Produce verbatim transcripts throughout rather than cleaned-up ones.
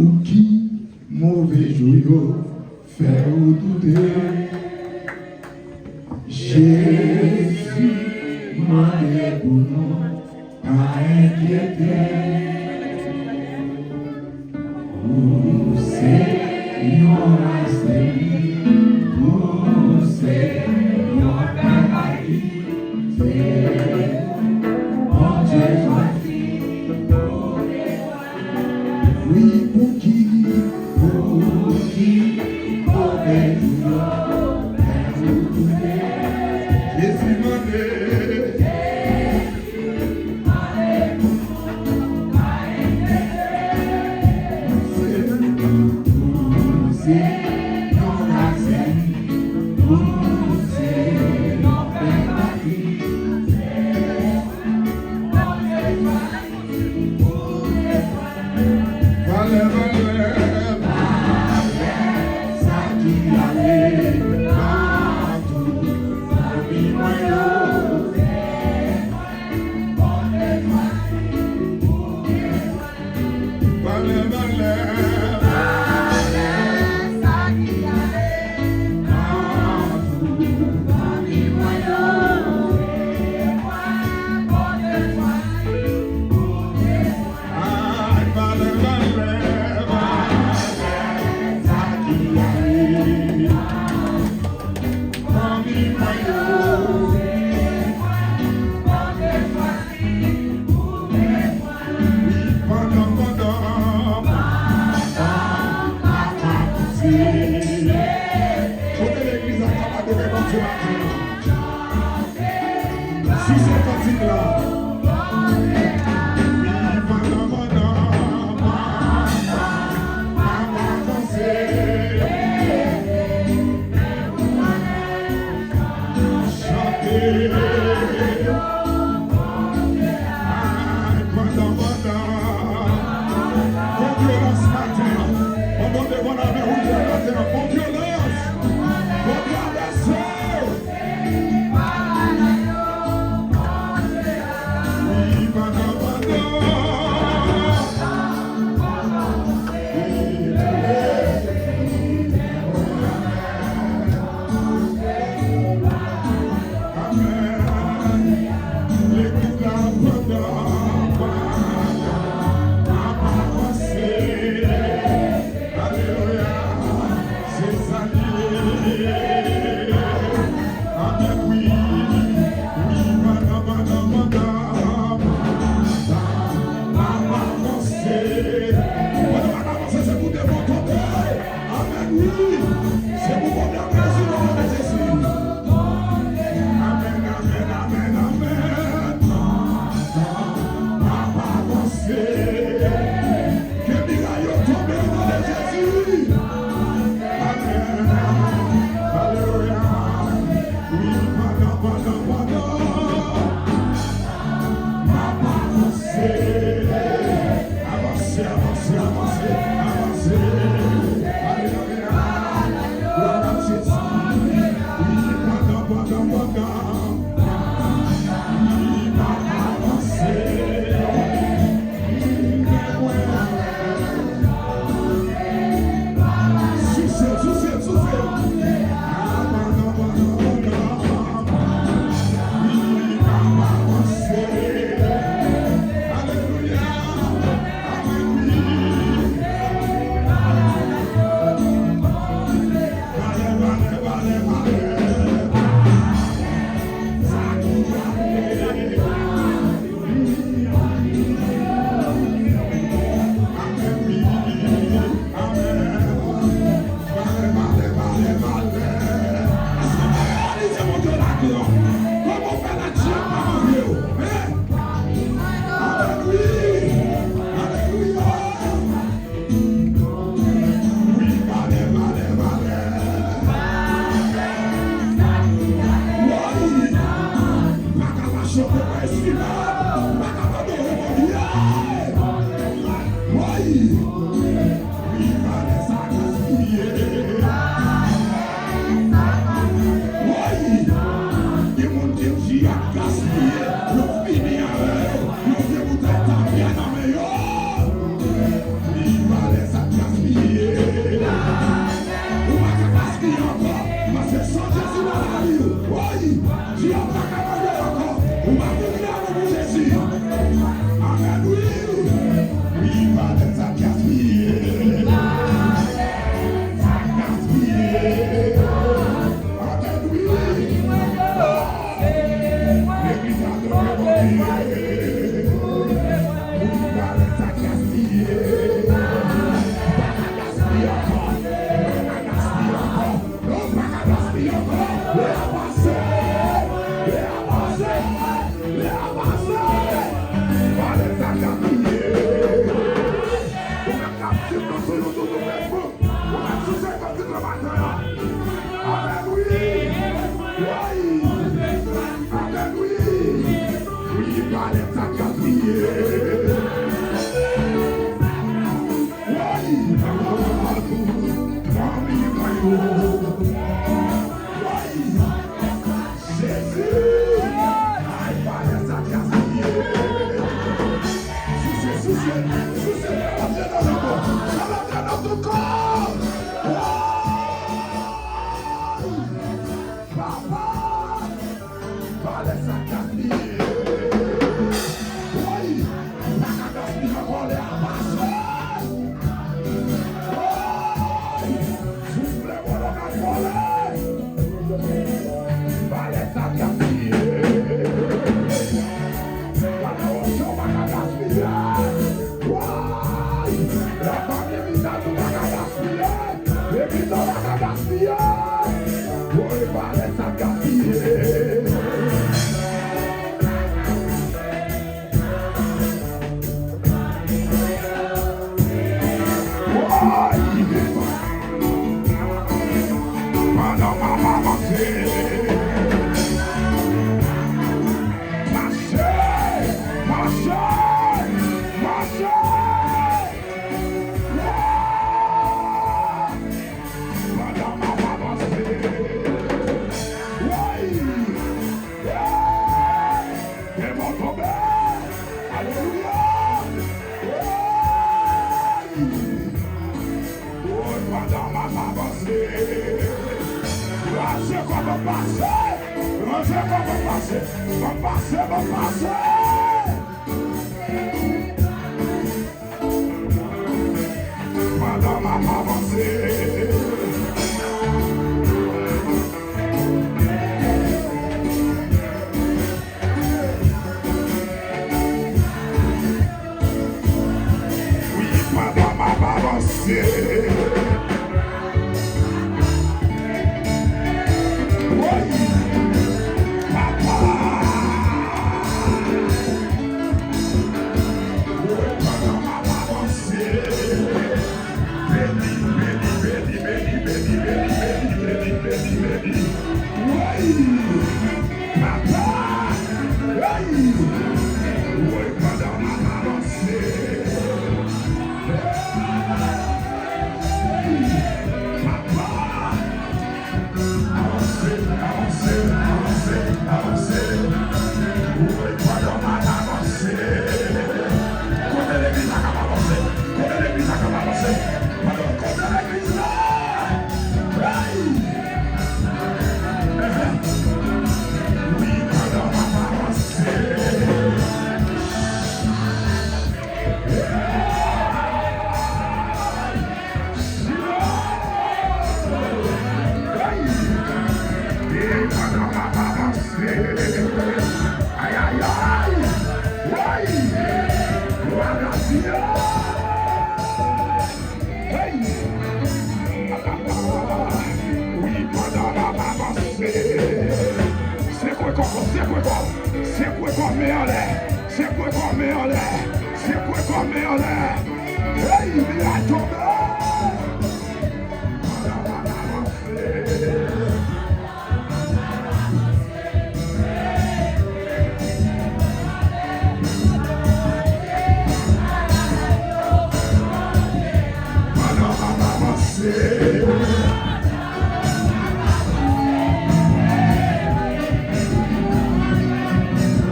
Pouki move jou yo fè ou doute? Jezi mande pou nou pa enkyete. Ou se yon ras eli, ou se yon pèp aki, se Bondye chwazi. Wi, pouki, pouki move jou yo fè ou doute? Jezi mande. Valè, valè, valè, sa ki ale nan tou fanmi mwen yo. Valè, valè, valè, sa ki ale nan tou fanmi mwen yo. Ay, valè, valè, valè, sa ki ale. Fanmi mwen yo. Wi, pandan, pandan, pandan, pandan, pandan. Kote legliz la k ap adore Bondye maten an? Sou se kantik la. Wi, pandan, pandan, pandan, pandan, pandan, pandan, chante. Ay, pandan, pandan. Fò vyolans maten an. Pandan devan lame wout la maten an. Fò vyolans. Fò travèse. Alelouya, se sa li ye. Amèn, wi, wi, pandan, pandan, pandan, pandan n ap avanse. Pandan n ap avanse, se pou devan tonbe. Amèn, wi, se pou Bondye anvoye sou nou, nan non de Jezi. Amèn, amèn, amèn, amèn. Pandan n ap avanse. Ke miray yo tonbe o non de Jezi. Amèn. Alelouya. Wi, pandan, pandan, pandan. M ap avanse. Avanse, avanse, avanse, avanse. Alelouya. Glwa a Jezi. Wi, pandan, pandan, pandan. Wi, m ap avanse. Souse, souse, souse. Alelouya. Amèn, wi. Ti tan sou YouTube, Facebook. Ou mèt sou senkant tit nan maten an. Amèn, wi. Wi. Amèn, wi. Wi, palè sa gaspiye. Wi. Fanmi mwen yo. Wi. Jezi! Ay, palè sa gaspiye! Souse, souse, souse, sa p ap gen nan tout kò! Sa p ap gen nan tout kò! Ay! Papa! Palè sa gaspiye! Woy! Pa ka gaspiye ankò, lè a pase! Woy! Soufle bolo k ap vole! Palè sa gaspiye. Pandan w ap fè w pa ka gaspiye. Woy! Lafanmi Vizaj ou pa ka gaspiye. Legliz ou pa ka gaspiye. Woy, palè sa gaspiye. Pandan m ap avanse, mache, mache, mache. Pandan m ap avanse, woy, hey! Demon tonbe! Alelouya! Woy! Woy, pandan m ap avanse, ranje kò m pase! Ranje kò m pase! M pase, m pase! Pandan m ap avanse. Wi, pandan m ap avanse. Woy! Papa! Woy, pandan m ap avanse. Beni, beni, beni. Woy! Papa! Hey! Woy, pandan m ap avanse. Hey! Papa! Avanse, avanse, avanse, avanse. Woy, pandan m ap avanse. Kote legliz la k ap avanse? Kote legliz la k ap avanse? Pandan kote legliz la? Hey! Wi, pandan m ap avanse. Hey! Ay, ay, ay! Woy! Glwa a Dye! Hey! Wi, pandan m ap avanse. Sekwe kò, sekwe kò, sekwe kò, men anlè. Sekwe kò, men anlè. Sekwe kò, men anlè. Hey, miray tonbe. Pandan m ap avanse. Pandan m ap avanse.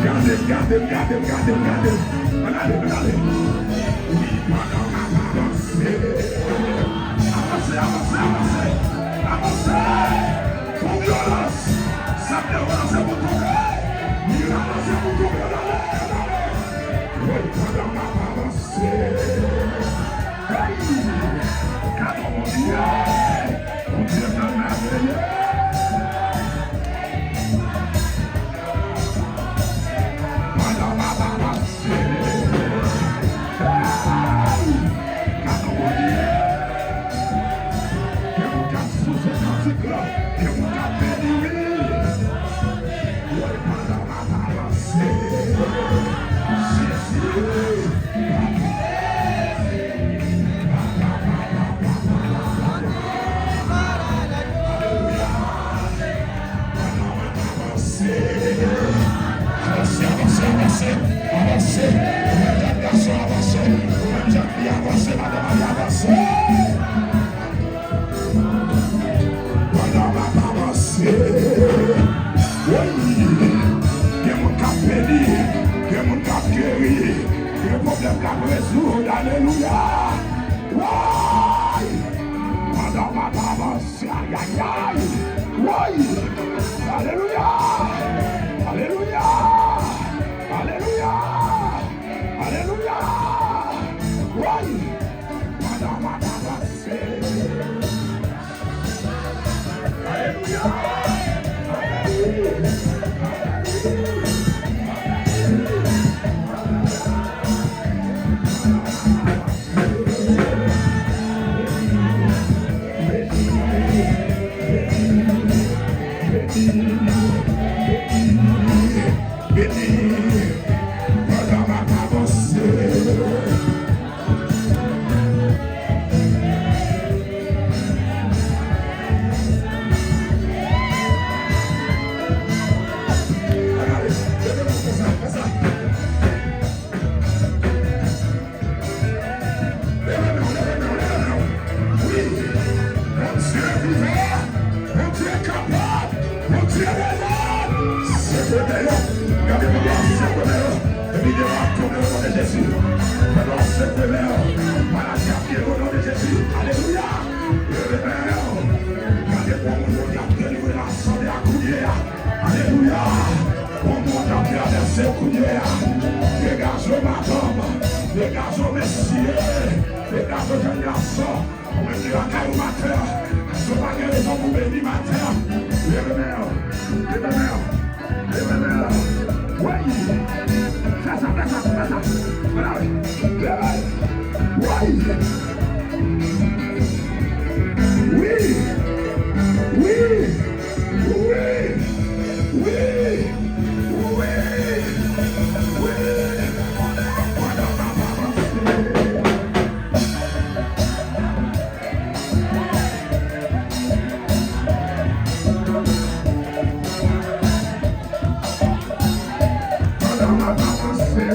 Gade m, gade m, gade m, gade m, gade m. Ann ale, ann ale. Wi, pandan m ap avanse. Avanse, avanse, avanse. Avanse. Fò vyolans. Sa k te ranse pou tonbe. Li ranse pou tonbe. Ann ale, ann ale. Wi, pandan m ap avanse. Hey! Gade Bondye! Bondye nan mèveye! Pandan m ap avanse. Hey! Gade Bondye! Pandan m ap avanse, woy, gen moun k ap beni, gen moun k ap geri, gen pwoblèm k ap rezoud. Alelouya! Woy! Pandan m ap avanse, ayayay! Woy! Alelouya! Alelouya! Alelouya! Alelouya! Woy! Pandan m ap avanse. Alelouya! Alelouya! Beni, pandan m ap avanse. Gade, gade, fè sa, fè sa. Leve men w, leve men w, leve men w. Wi. Bondye vivan. Bondye kapab. Bondye renmen. Sekwe men yo. Gade pandan w ap sekwe men yo. Epi demon ap tonbe o non de Jezi. Pandan w ap sekwe men yo. Maladi ap geri o non de Jezi. Alelouya. Leve men yo. Gade bon moun Bondye ap delivre nan sante a kounye a. Alelouya! Bon moun ap travèse kounye a. Degaje w madanm, degaje w mesye, degaje w jèn gason. Ou menm ki lakay ou maten an, èske w pa gen rezon pou beni maten an? Leve men w, leve men w, leve men w. Woy! Fè sa, fè sa, fè sa. Vwala, wi. Leve. Woy! Wi! Wi! Wi! Wi! Wi! Wi! Pandan m ap avanse.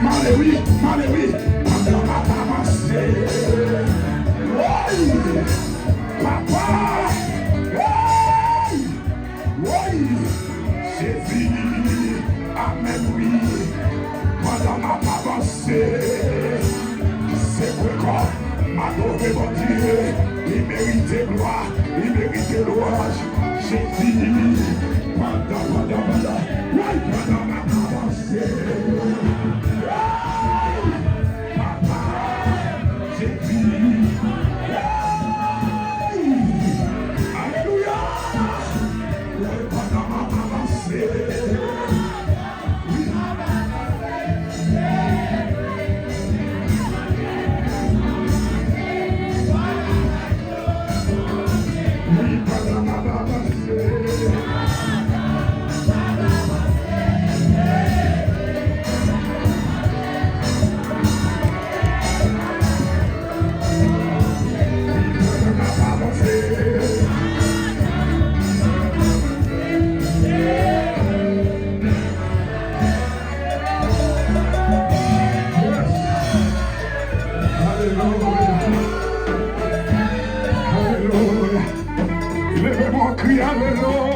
M ale wi, m ale wi. Pandan m ap avanse. Woy! Papa! Hey! Woy! Jezi! Amèn wi! Pandan m ap avanse, sekwe kò m, m adore Bondye. Li merite glwa, li merite lwanj. Jezi! Pandan, pandan, pandan, woy! Pandan m ap avanse. Hey! Papa! Jezi! Hey! Alelouya! Woy, pandan m ap avanse. Wi, pandan m ap avanse. Alelouya. Alelouya. Leve men w, kriye alelouya.